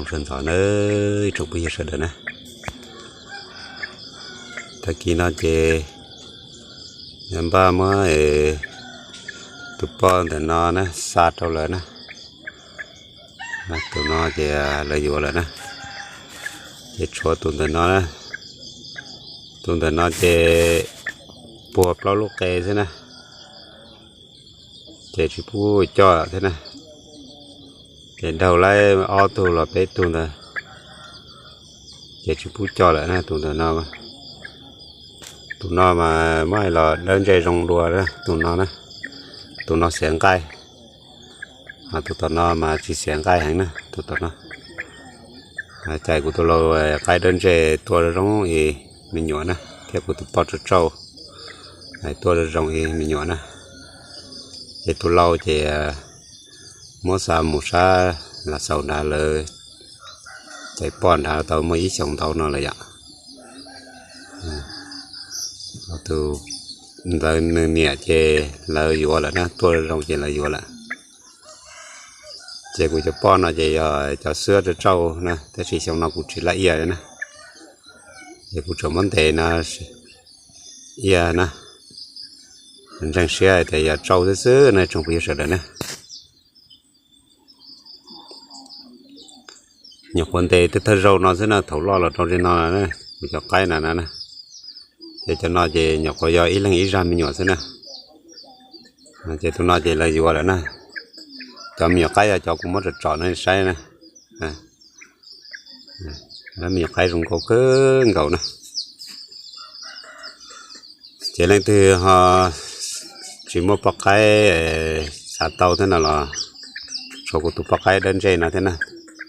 Sawv ntxov nawb ib tsoom phooj ywg sawv daws na. Tag kis no ces npaj muab tus poj ntawm no na xa rau lawv na. Tus no ces lawv yuav lawm na. Ces tshuav tus ntawm no na. Tus ntawm no ces puag plaub lub qe xwb na. Ces tsis pub coj thiab na. Ces daug laib ob tug los peb tug ntawd, ces tsis pub coj lawm na tus ntawm no. Tus no mas muab los dawb ntsej zoo dua tus no na. Tus no xiav nqaij, ho tus tom no mas tsis xiav nqaij heev na tus tom no. Cais kuv tus lau qaib dawb ntsej tuaj zoo zoo es me nyuam na, thiab kuv tus poj tsauj tsauj tuaj zoo zoo es me nyuam na. Ces tus lau ces muab xa mus sab Lav Xaus nrad lawv cais poj nrad tau muaj ib xyoos ntau no lawm yom. Tus ntawd nws niam ces lawv yuav lawm na, tuaj zoo ces lawv yuav lawm. Ces kuv cov poj no ces yog cov xwb tsauj tsauj na, tab sis xyoo no kuv tsis laj ia na, ces kuv tseem muab ntes no ia na, ntseeg siab tias yog tsauj xwb xwb na tsoom phooj ywg sawv daws na. Nyuam qhuav ntes tej thawj zaug no xwb na, thaum loj los rau li no, kuv cov qaib na na, ces cov no ces nyuam qhuav yog ib leeg ib zaj me nyuam xwb na. Ces tus no ces lawv yuav lawm na. Cov me nyuam qaib yog cov kuv muab tsom tsom no saib na. Lawv me nyuam qaib zoo nkauj kawg nkaus na. Ces leej twg ho tsis muaj poj qaib xav tau thiab no los tshuav kuv tus poj qaib dawb ntsej no thiab na.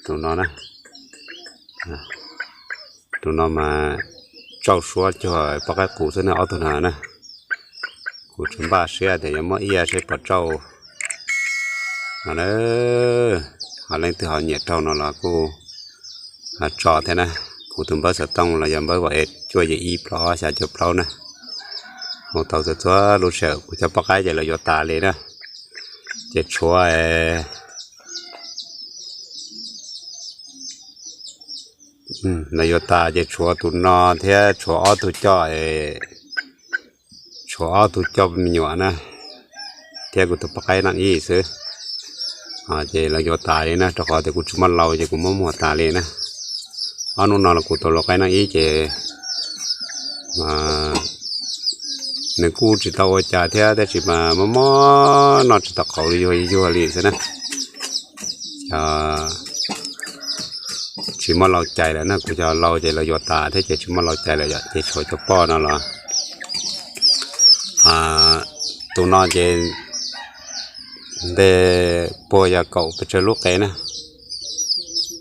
Tus no na, tus no mas tsauj suab cuag poj qaib qus xwb na ob tug no na. Kuv tseem npaj siab tias yuav muab ia seb puas tsauj no na. Ho leej twg ho nyiam raug no los kuj ho tso thiab na. Kuv tus npawb xov tooj los yog npawb vim es cuaj yim ib plaub ob xya cuaj plaub na. Hu tau txhua txhua lub sij hawm. Kuv cov poj qaib ces lawv yuav tas li na, ces tshuav lawv yuav tas ces tshuav tus no thiab tshuav ob tug coj, tshuav ob tug coj me nyuam na, thiab kuv tus poj qaib naj ib xwb. Ces lawv yuav tas li na, rau qhov tias kuv tsis muaj lau ces kuv muab muag tas li na. Ob hnub no los kuv tus lau qaib naj ib ces nws kuj tsis tau ua cas thiab, tab sis mas mob mob noj tsis tau qhauv li, yuag yuag li xwb na. Tsis muaj lau cais lawm na, kuv cov lau ces lawv yuav tas thiab ces tsis muaj lau cais lawm yom, ces tshuav cov poj no los. Tus no ces nte puag yog kaum pes tsawg lub qe na,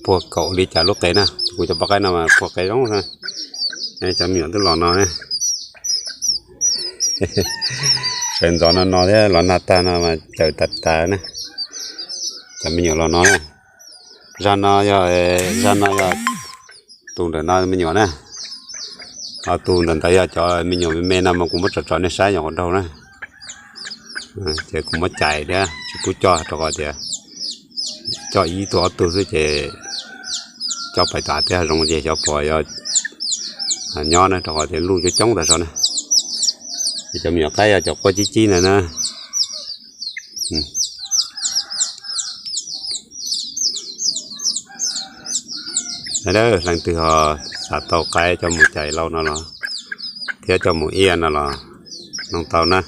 puag kaum li cas lub qe na, kuv cov poj qaib no mas puag qe zoo na. Cov me nyuam twb los no na, sawv ntxov no no thiab los nag tag no mas cawm tas tas na. Cov me nyuam los no na, zaj no yog, zaj no yog tus ntawm no me nyuam na. Ho tus ntawm ntawd yog cov me nyuam me me no mas kuv muab tsom tsom nej saib nyuam qhuav raug na. Ces kuv muab cais thiab tsis pub coj rau qhov tias coj ib tug ob tug xwb ces coj pais tas thiab zoo ces xyov puas yuav nyob na, rau qhov tias luj coob coob tas zog na. Ces cov me nyuam qaib yog cov quaj cib cib ntawd na. Leej twg ho xav tau qaib coj mus cais lau no los thiab coj mus ia no los noog tau na.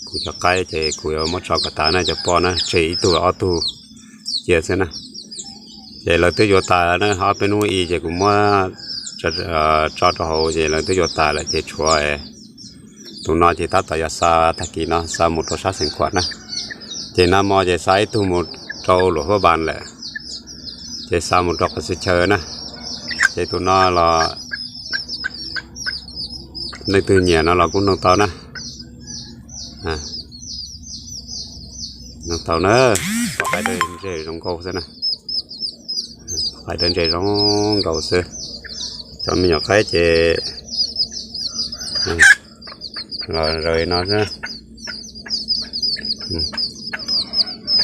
Kuv cov qaib ces kuv yuav muab tso kom tas na, cov poj na tseg ib tug ob tug cia xwb na. Ces lawv twb yuav tas na, ob peb hnub i ces kuv muab tso rau hauv ces lawv twb yuav tas lawm ces tshuav tus no ces tab tom yog xa tag kis no xa mus rau sab Xeev Khuam na. Ces nag hmo ces xa ib tug mus rau Luam Huab Npas lawm, ces xa mus rau Qhov Xwm Chaw na. Ces tus no los leej twg nyiam no los kuj noog tau na. Noog tau na, poj qaib dawb ntseg zoo nkauj xwb na. Poj qaib dawb ntseg zoo nkauj xwb. Cov me nyuam qaib ces los zaws no xwb.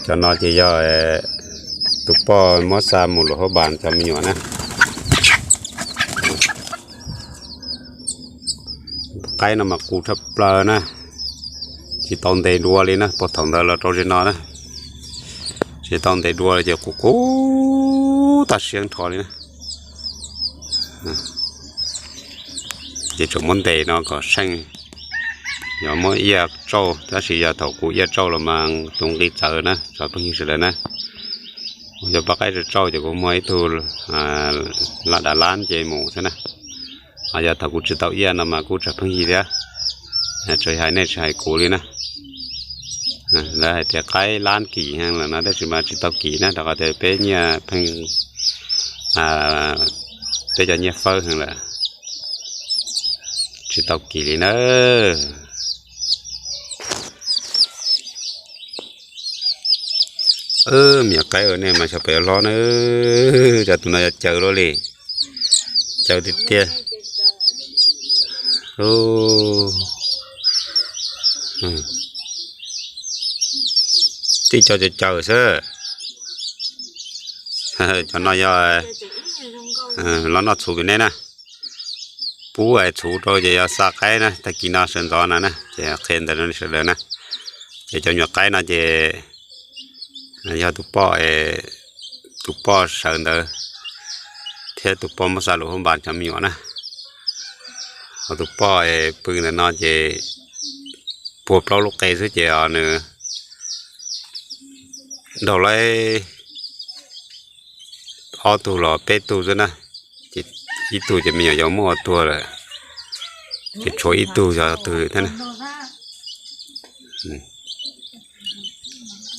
Cov no ces yog Tus poj muab xa mus luam hauv npas cov me nyuam na. Tus qaib no mas qus tshaj plaws na, tsis tau ntes dua li na, puag thaum ntawd los rau ze no na, tsis tau ntes dua li ces qus qus tag siab nrho li na. Ces tseem muab ntes no kom seej, yog muab iaj tsauj, tab sis yog thaum kuv iaj tsauj los mas tus nqi txawv na, tsoom phooj ywg sawv daws na. Kuv cov poj qaib tsauj ces kuv muag ib tug lab dav lab nce mus xwb na. Ho yog thaum kuv tsis tau iaj no mas kuj tsoom phooj ywg thiab, tsis hais nej tsis hais kuv li na. Lawv hais tias qaib lab kim heev lawm no, tab sis mas tsis tau kim na, rau qhov tias peb nyiaj pheej, peb cov nyiaj fawb heev lawm, tsis tau kim li na. Me nyuam qaib ua nej mas xyov puas yuav hlob na, cov tus no yog caws luaj li, caws tiag tiag. Tib co caws caws xwb. Cov no yog los noj txhuv pem nej na. Pub txhuv rau ces yog xa qaib na, tag kis no sawv ntxov no na ces qhia ntawd rau sawv daws na. Ces cov nyuam qaib no ces yog tus poj, tus poj sawv ntawd thiab tus poj muab xa lus hauv npas cov me nyuam na. Ho tus poj pw ntawm no ces puag plaub lub qe xwb ces nws nraug laib ob tug los peb tug xwb na, ces ib tug ces me nyuam yau muab ua tuag lawm, ces tshuav ib tug yog twg thiab na.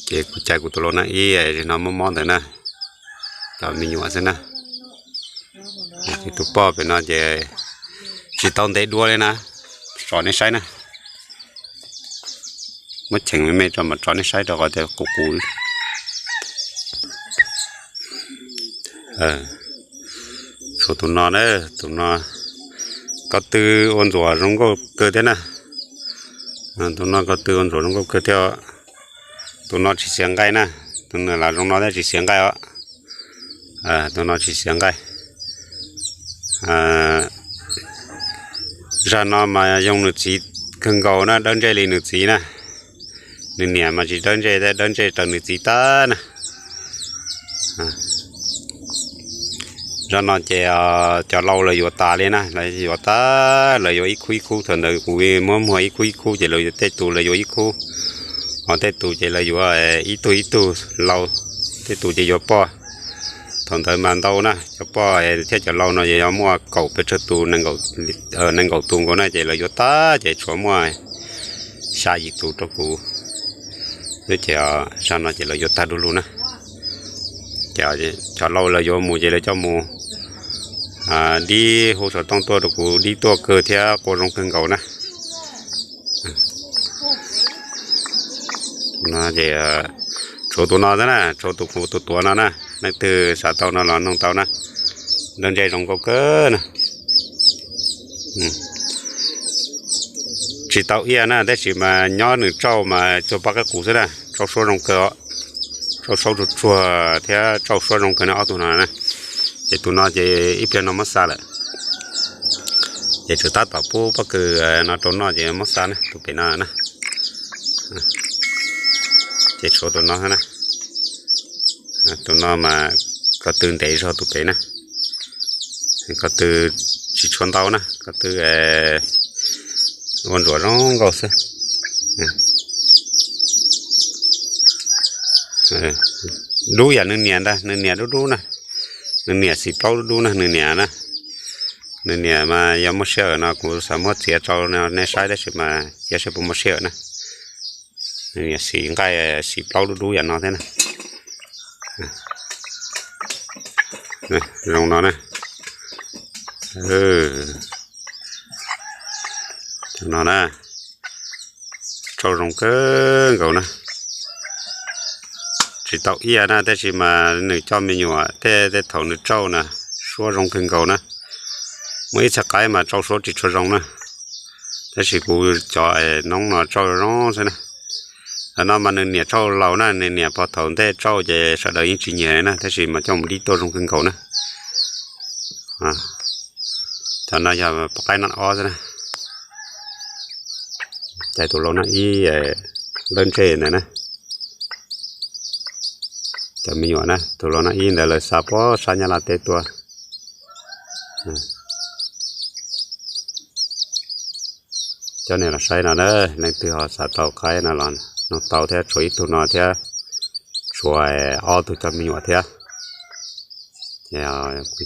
Ces kuv cais kuv tus lau na ib no mob mob ntawd na, cov me nyuam xwb na. Ces tus poj pem no ces tsis tau ntev dua li na, tsom nej saib na. Muab cheem me me tso mas tsom nej saib rau qhov tias qus qus. Tshuav tus no na, tus no ko tw ua ntxuam zoo nkauj kawg thiab na. Tus no ko tw ua ntxuam zoo nkauj kawg thiab. Tus no tsis xiav nqaij na, tus no lam zoo no thiab tsis xiav nqaij os. Tus no tsis xiav nqaij. Zag no mas yoo nws txiv kawg nkaus na, dawb ntsej li nws txiv na. Nws niam mas tsis dawb ntsej thiab, dawb ntsej raws nws txiv tag na. Zag no ces cov lau lawv yuav tas li na, lawv yuav tas, lawv yuav ib khub ib khub, thaum ntawd kuv muab muag ib khub ib khub ces lawv yuav, tej tus lawv yuav ib khub, ho tej tus ces lawv yuav ib tug ib tug lau, tej tus ces yuav poj. Thaum ntawd mas ntau na, cov poj thiab cov lau no yog muaj kaum pes tsawg tus, nees nkaum tus nkaus na, ces lawv yuav tas ces tshuav muaj xya yim tus rau kuv. Ces zag no ces lawv yuav tag du lug na. Ces cov lau lawv yuav mus ces lawv coj mus dib hu xov tooj tuaj rau kuv dib tuaj kawg thiab qua zoo kawg nkaus na. Ces tshuav tus no xwb na, tshuav tus kuv tus tuav no na, leej twg xav tau no los noog tau na. Dawb ntsej zoo nkauj kawg na. Tsis tau iaj na, tab sis mas nyob nws tsauj mas cuag poj qaib qus xwb na, tsauj suab zoo kawg os. Tsauj suab tsuag tsuag thiab tsauj suab zoo kawg na ob tug no na. Ces tus no ces ib pliag no muab xa lawm, ces tseem tab tom pub pob kws no rau noj ces muab xa na, tus pem no na. Ces tshuav tus no na. Tus no mas ko tw ntev zog tus pem na. Ko tw tsis tshua ntau na, ko tw ua ntsuam zoo nkauj xwb. Dub yam nws niam ntag, nws niam dub dub na. Nws niam xim plaub dub dub na, nws niam na. Nws niam mas yog muaj sij hawm no kuv xav muab txiav rau nej saib tab sis mas txiav saib puas muaj sij hawm na. Nws niam xim nqaij xim plaub dub dub yam no thiab na. Zoo no na. No na, tsauj zoo kawg nkaus na. Tsis tau iaj na, tab sis mas nws coj me nyuam tej tej thaum nws tsauj na, suab zoo kawg nkaus na. Muaj ib txhia qaib mas tsauj suab tsis tshua zoo na, tab sis kuv cov noob no tsauj zoo xwb na. Cov no mas nws niam tsauj laus na, nws niam puag thaum ntej tsauj ces sawv daws yeej tsis nyiam na, tab sis mas coj mus dib tuaj zoo kawg nkaus na. Cov no yog poj qaib noj ob xwb na. Cais tus lau noj ib lawb ntsej ntawd na. Cov me nyuam na, tus lau noj ib ntawd lawv xa puag sab Nyab Laj teb tuaj. Coj nej los saib no na, leej twg ho xav tau qaib no los nug tau thiab, tshuav ib tug no thiab, tshuav ob tug cov me nyuam thiab.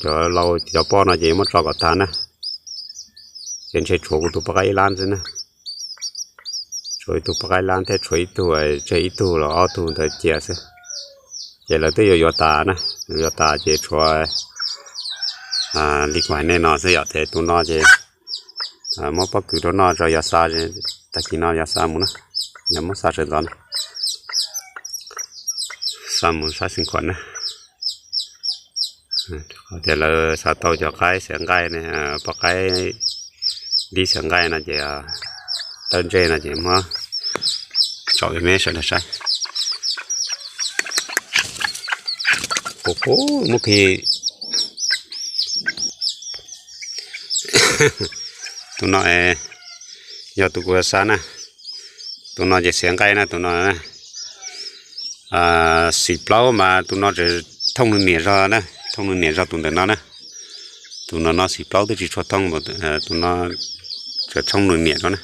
Cov lau cov poj no ces muab tso kom tag na, ces ntshe tshuav kuv tus poj qaib ib lab xwb na. Tshuav ib tug poj qaib lab thiab, tshuav ib tug, tseg ib tug los ob tug ntawd cia xwb. Ces lawv twb yuav yuav tas na, yuav yuav tas ces tshuav li kuv hais nej no xwb yom. Ces tus no ces muab pob kws rau noj tso, yog xa, tag kis no yog xa mus na, yog muab xa sawv ntxov na, xa mus sab Xeev Khuam na. Qhov tias lawv xav tau cov qaib xiav nqaij, poj qaib dib xiav nqaij no ces, tawb ntsej no ces muab tsom me sawv daws saib. Qub qub muab khi. Tus no yog tus kuv xa na, tus no ces xiav nqaij na, tus no na. Xim plaub mas tus no tseem thooj nws niam zog na, thooj nws niam zog tus ntawm no na. Tus no no xim plaub twb tsis tshua thooj, tus no tseem thooj nws niam zog na.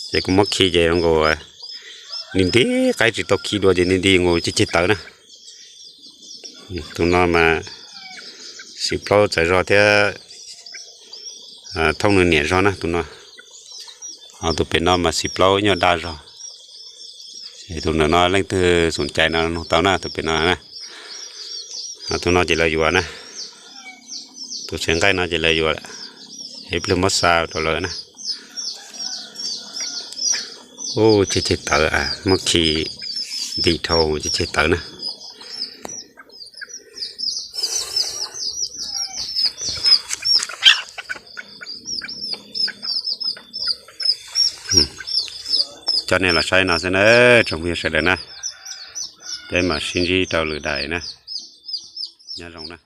Ces kuv muab khi ces nkaus nti nti, qaib tsis tau khi dua ces nti nti nkaus ceg ceg tawv na. Tus no mas xim plaub txawv zog thiab, thooj nws niam zog na tus no. Ho tus pem no mas xim plaub nyuaj daj zog. Tus ntawm no leej twg xoom cai no nug tau na, tus pem no na. Tus no ces lawv yuav na, tus xiav nqaij no ces lawv yuav, ib pliag muab xa rau lawv na. Ub, ceg ceg tawv, muab khi nti dhau ceg ceg tawv na. Coj nej los saib no xwb na, tsoom phooj ywg sawv daws na, peb mam sib ntsib rau lwm daim na, nyob zoo na.